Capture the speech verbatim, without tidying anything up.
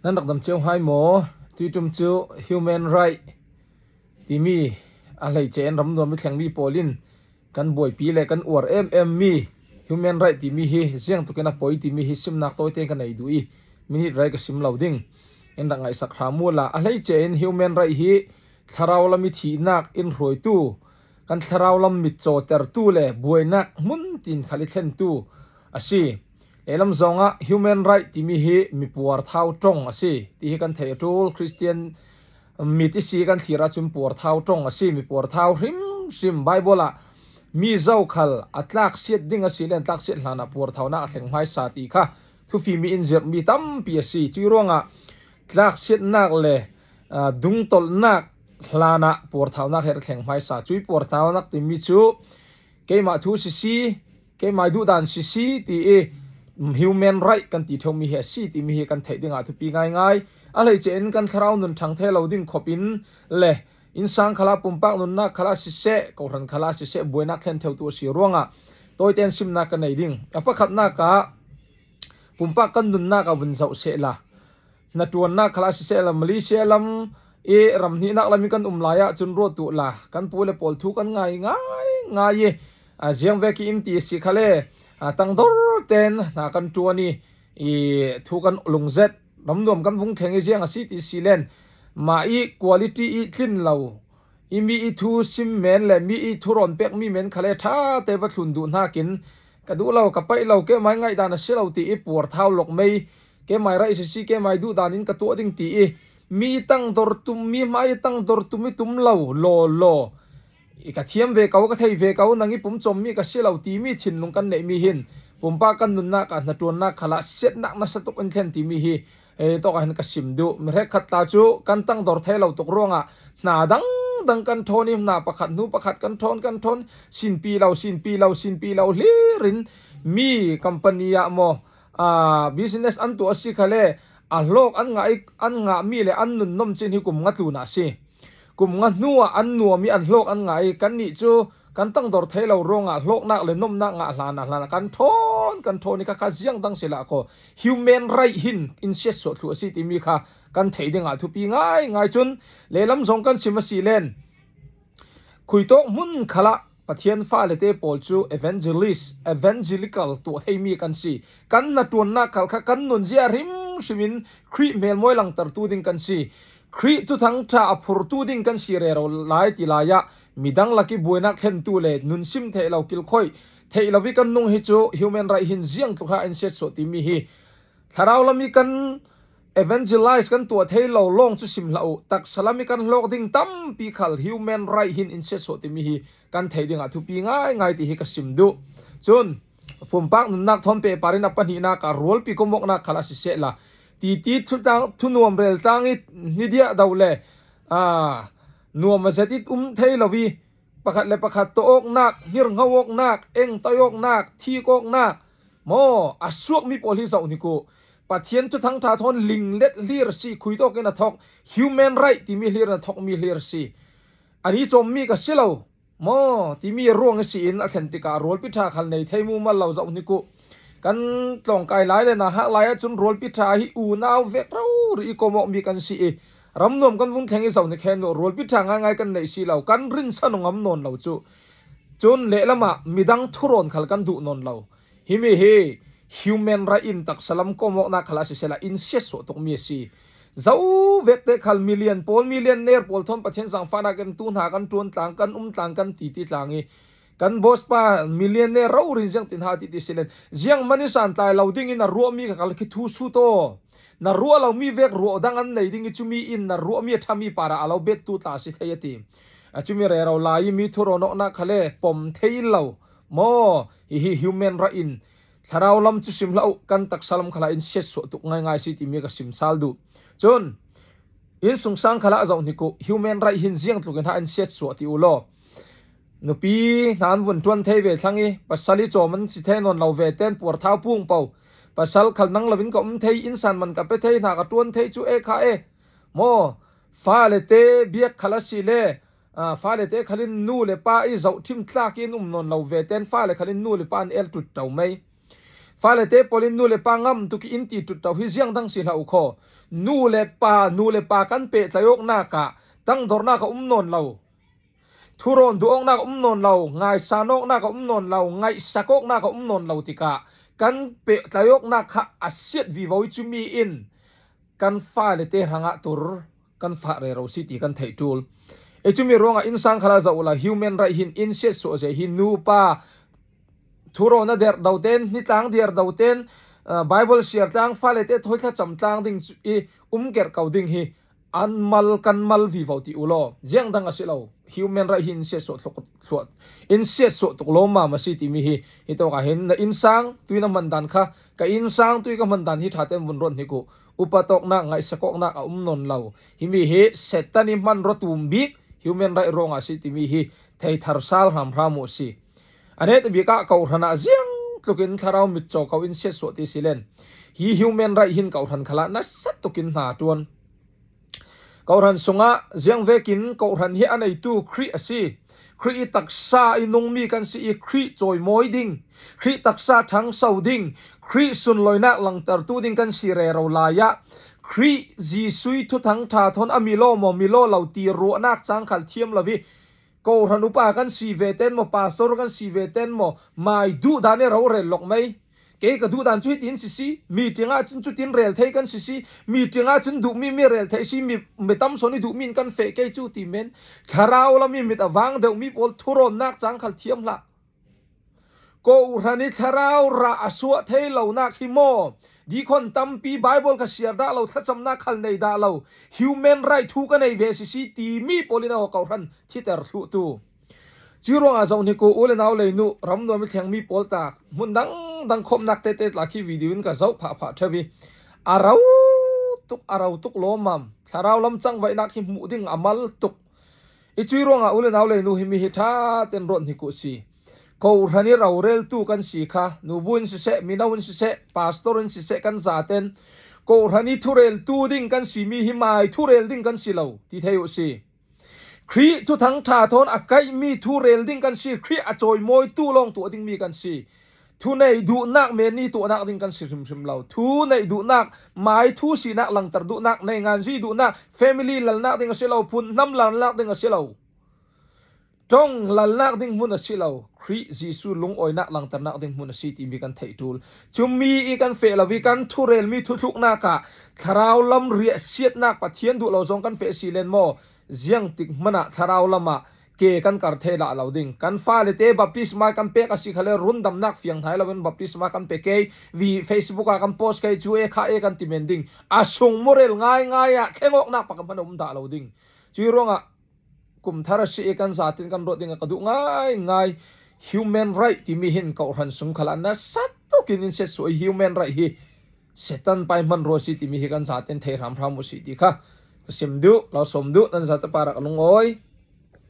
Nan rak dam cio hai maw? Tuitum cu human right timi a hleice in ramdawm mi thleng mi pawl in kan buaipi le kan uar em em mi human right timi hi ziangtukin a poi timi hi simnak tawite ka nei duh i, minute rei ka sim lo ding. In rak ngaihsak hram ula, a hleice in human right hi thlarau lam i thihnak in hruaitu, kan thlarau lam mitcawtertu le buainak hmun tin khal i thlentu a si. Lehlam zongah human right timi hi mipuar thau ṭong a si ti hi kan theih a ṭul. Khristian mit i si kan thlir ahcun puar thau ṭong a si, mipuar thau hrimhrim. Bible ah mi zokhal a tlaksiat ding a si len tlaksiat hlanah puar thaunak a thleng hmaisa ti kha thufim i in zirhmi tampi a si. Cui ruangah tlaksiatnak le, aa, dungtolhnak hlanah puar thaunak he a thleng hmaisa. Cui puar thaunak timi cu keimah thu sisi, keimah duhdan sisi ti i human right kan ti ṭheumi hi a si timi hi kan theih dingah thupi ngaingai. A hleice in kan thlarau nun ṭhang thei lo ding khop in le innsang khalah, pumpak nunnak khalah siseh, kohhran khalah siseh, buainak thlen ṭheutu a si ruangah tawite in simnak ka nei ding. A pakhatnak ah pumpak kan nunnak ah vun zoh sehla, hnaṭuannak khalah sisehla, Malaysia lam i ram hnihnak lam i kan um lai ahcun ruat uhla, kan pu le pawl thu kan ngai ngai ngai i, a, ziangvek i in ti a si khal le, a, tangdor ten hna kan ṭuan i, i thu kan lungzet, ramnuam kan vung thleng i ziang a si ti si len, mah i quality i tlin lo i mi i thu sim men le mi i thu rawn pek mi men khal le ṭha te va thlun duh hnakin ka duh lo, ka paih lo, keimai ngaihdan a si lo ti i puar thau lawk mei, keimai right sisi, keimai duhdan in ka tuah ding ti i mi tangdor tum, mi hmai tangdor tum i tum lo law law i ka thiam ve ko, ka thei ve ko, nang i pumcawm mi ka si lo timi thinlung kan neih mi hin pumpak kan nunnak ah hnaṭuannak khalah siatnak nasa tuk in thlen timi hi eh, tawk ah hin ka sim duh. Mi hrekkhat tla cu kan tangdor thei lo tuk ruangah hna dangdang kan ṭhawn i hna pakhat hnu pakhat kan ṭhawn, kan ṭhawn, sinpi lo, sinpi lo, sinpi lo hlir in mi company ah maw, aa, business an tuah a si khal le a hlawk an ngah i, an ngah mi le an nunnom cin hi kum nga tlun ah a si. Kum nga hnu ah an nuam i an hlawk an ngah i, kannih cu kan tangdor thei lo ruangah hlawknak le nomnak ngah hlan ah, hlan ah kan ṭhawn, kan ṭhawn i kha, kha ziang dang si lah kho. Human right hin in siatsuah thluh a si timi kha kan theih dingah thupi ngaingai. Cun lehlam zong kan sim a si len, khuitawk hmun khalah Pathian fale te pawl cu evangelist, evangelical tuah theimi kan si. Kan hnaṭuannak khal kha kan nunzia hrimhrim in Khrih hmelmawi langtertu ding kan si. Khrih thuthang ṭha a phurtu ding kan si rero lai ti lai ah midang lak i buainak thlentu le nunsim theih lo, kilkhawi theih lo i kan nung hi cu human right hin ziang tluk ah in siatsuah timi hi thlarau lam i kan evangelize kan tuah thei lo lawng cu sim hlah u. Taksa lam i kan hlawk ding tampi khal human right hin in siatsuah timi hi kan theih dingah thupi ngaingai ti hi ka sim duh. Cun pumpak nunnak thawn pehpar in a pahnihnak ah rualpi komawknak khal a si sehla, titi thutang, thunuam rel tlang i hnidiah do le, aa, nuam a zet i um thei lo i pakhat le pakhat tawh awknak, hnirhngo awknak, engtoi awknak, thik awknak, maw, a suakmi pawl hi zoh hnik u. Pathian thuthang ṭha thawn linglet hlir si, khuitawk in a thawk, human right timi hlir in a thawkmi hlir si. An i cawmmi ka si lo maw timi ruang i si in a thlen tikah rualpi ṭha khal nei thei mumal lo zoh hnik u. Kan tlawngkai lai le nauhak lai ahcun rualpi ṭha hi unau vek rori i kawmawkmi kan si i, ramnuam kan vung thleng i zoh hnik hen u, rualpi ṭha ngaingai kan neih si lo, kan rinsan ngam nawn lo cu. Cun lehlam ah midang thurawn khal kan duh nawn lo. Himi hi human right in taksa lam kawmawknak khal a si sehla in siatsuah tukmi a si. Zo vek te khal million pawl, millionaire pawl thawn Pathian zaangfahnak in tu hna kan ṭuan tlang, kan um tlang, kan titi tlang i, kan boss pa millionaire rori in ziang tin ha titi si len, ziang man i santlai lo ding in a ruahmi kha khal khi thu sut aw. Na ruah lomi vek ruah dang an nei ding i, cumi in na ruahmi a ṭhami parah a lo bettu tla si thei a ti. A cumi rero lai i mi thurawn awknak khal le pom thei lo maw? Hihi human right in thlarau lam cu sim hlah u, kan taksa lam khal ah in siatsuah tuk ngaingai si timi ka sim sal duh. Cun innsungsang khal ah zoh hnik u, human right hin ziang tluk in ha in siatsuah ti u law. Nupi hna an vun ṭuan thei ve thlang i, pasal i cawm an si thei nawn lo ve ten puar thau pung po. Pasal khal nang lo in ka um thei, innsan man ka pe thei, hna ka ṭuan thei cu e kha e. Maw, fale te biak khal a si le, aa, fale te khal in nu le pa i zohṭhim tlak in um nawn lo ve ten fale khal in nu le pa an el ṭut ṭo mei. Falete pawlin nu le pa ngam tuk i in ti tut tau hi ziang dang si hlah u khaw. Nu le pa, nu le pa kan pehtlai awknak ah tangdornak a um nawn lo. Thurawn duh awknak a um nawn lo, ngaisan awknak a um nawn lo, ngaihsak awknak a um nawn lo tikah kan pehtlai awknak kha a siat vivo i cumi in kan falete hrangah tur kan fah rero si ti kan theih ṭul. I cumi ruangah innsang khalah zoh uhla human right hin in siatsuah zia hi nupa thurawn a derh doten, nitlang derh doten, Bible siar tlang, falete thawi thlacam tlang ding i um kerh ko ding hi an mal kan mal vivo ti uh law. Ziang dang a si lo. Human right hi in siatsuah tuk, in siatsuah tuk lawmmam a si timi hi. Hi tawkah hin na innsang tui na hman dan kha, ka innsang tui ka hman dan hi ṭhaten vun ruat hnik uh. Upat awknak, ngaihsak awknak a um nawn lo. Himi hi Satan i hmanraw tum bik human right ruangah a si timi hi thei thar sal hramhram uh si. A neta bikah kohhran ah ziang tlukin thlarau mitcaw ko in siatsuah ti si len hi human right hin kohhran khalah nasa tukin hna ṭuan. Kohhran sungah ziang vekin kohhran hi a neitu Khrih a si. Khrih i taksa i nungmi kan si i Khrih cawimawi ding, Khrih taksa ṭhangso ding, Khrih sunlawinak langtertu ding kan si rero lai ah Khrih Jesuh i thuthang ṭha thawn a milaw maw, milaw lo ti ruahnak cang khal thiam lo i kohhran upa kan si ve ten maw, pastor kan si ve ten maw, mai duh dan i rorel lawk mai. Kei ka duh dan cu hitin si si, meeting ah cun cutin rel thei kan si si, meeting ah cun duhmi mi rel thei si, mi, mi tam sawn i duhmi in kan feh kei cu ti men. Thlarau lam i mit a vang deuhmi pawl thurawnnak cang khal thiam hlah. Kohhran i thlarau rah a suah thei lonak hi maw? Dikhon tampi Bible ka siar dah lo, thlacamnak khal nei dah lo, human right thu ka nei ve si si timi pawl in a kohhran thiter thluh tu. Cu ruangah zoh hnik uh, u le nau leinu, ram nuam i thlengmi pawl tak, hmun dang dang khawmnak tete tla khi video in ka zoh phah phah ṭheu i a ro tuk, a ro tuk lawmmam. Thlarau lam cangvaihnak hi hmuh ding a mal tuk. I cui ruangah u le nau leinu himi hi ṭha ten ruat hnik uh si. Kohhran i roreltu kan si kha, nubu in siseh, mino in siseh, pastor in siseh kan zaten kohhran i thureltu ding kan si mi hi mai thurel ding kan si lo ti thei uh si. Khrih thuthang ṭha thawn a kaihmi thurel ding kan si, Khrih a cawimawitu lawng tuah dingmi kan si. Thunei duhnak men i tuahnak ding kan si hrimhrim lo. Thunei duhnak, mai thu sinak, langter duhnak, neinganzi duhnak, family lalnak ding a si lo, phunhnam lalnak ding a si lo. Ṭong lalnak ding hmun a si lo. Khrih Jesuh lungawinak langternak ding hmun a si timi kan theih ṭul. Cumi i kan feh lo i kan thurelmi thuthluknak ah thlarau lam riahsiatnak Pathian duh lo zong kan feh si len maw? Ziangtik hmanah thlarau lamah ke kan kar thei lah lo ding. Kan falete baptisma kan pek a si khale rundamnak fiang hnai loin baptisma kan pe kei, vi Facebook ah kan post kei cu e kha e kan ti men ding. A sung murel ngaingai ah thlengawknak pakhat hman a um dah lo ding. Cui ruangah kum thar a si i kan zatin kan ruat ding a ka duh ngaingai. Human right timi hin kohhran sung khalah nasa tukin in siatsuah i human right hi Satan pai hmanrua si timi hi kan zatin thei hramhram uh si ti kha ka sim duh, lo sawm duh, nan zate parak a lungawi.